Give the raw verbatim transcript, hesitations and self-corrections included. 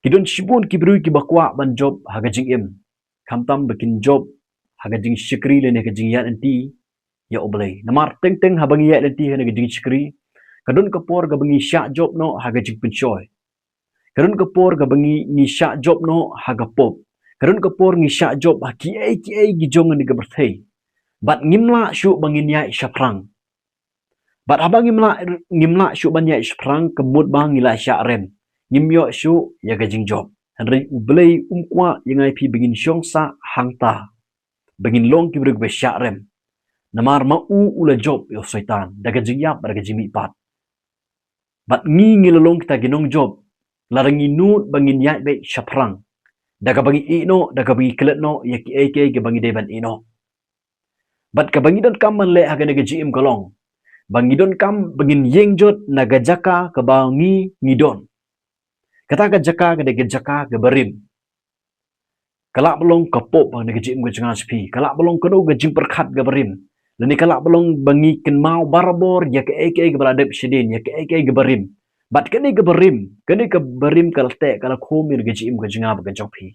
Ki don shibun ki briew kiba kwah ban jop ha ka jingim, khamtam ba kin jop ha ka jingshakri lane ka jingïaid lynti ïa U Blei. Namar teng teng haba ngi ïaid lynti ha ka jingshakri, ka don ka por kaba ngi shah jop noh ha ka jingpynshoi. Ka don ka por kaba ngi, ngi shah jop noh ha ka pop. Ka don ka por ngi shah jop ha kiei kiei ki jong kane ka pyrthei. Bad ngim lah shuh ba ngin ïaid shaphrang. Bad haba ngim lah, ngim lah shuh ban ïaid shaphrang, ka mut ba ngi la shah rem. Ngim ïoh shuh ïa ka jingjop. Hynrei U Blei um kwah ïa nga ïa phi ba ngin shong sah hangta, ba ngin long ki briew ba shah rem. Namar ma u u la jop ïa u Soitan da ka jingïap bad da ka jingmihpat. Bad ngi, ngi la long kita ki nongjop, lada ngi nud ba ngin ïaid beit shaphrang da kaba ngi ïeh noh, da kaba ngi klet noh ïa kiei kiei kiba ngi dei ban ïeh noh. Bad kaba ngi donkam ban leh ha kane ka jingim ka long ba ngi donkam ba ngin ïeng jot na ka jaka kaba ngi, ngi don. Kata ka jaka ka dei ka jaka kaba rim. Ka lah ba long ka pop ha kane ka jingim ka jong nga sha phi. Ka lah ba long kano ka jingpyrkhat kaba rim. Lane ka lah ba long ba ngi kynmaw barabor ïa kaei kaei kaba la dep shadien, ïa kaei kaei kaba rim. Bad kane kaba rim, kane kaba rim ka la teh, ka la khum ïa ka jingim ka jong nga bad ka jong phi.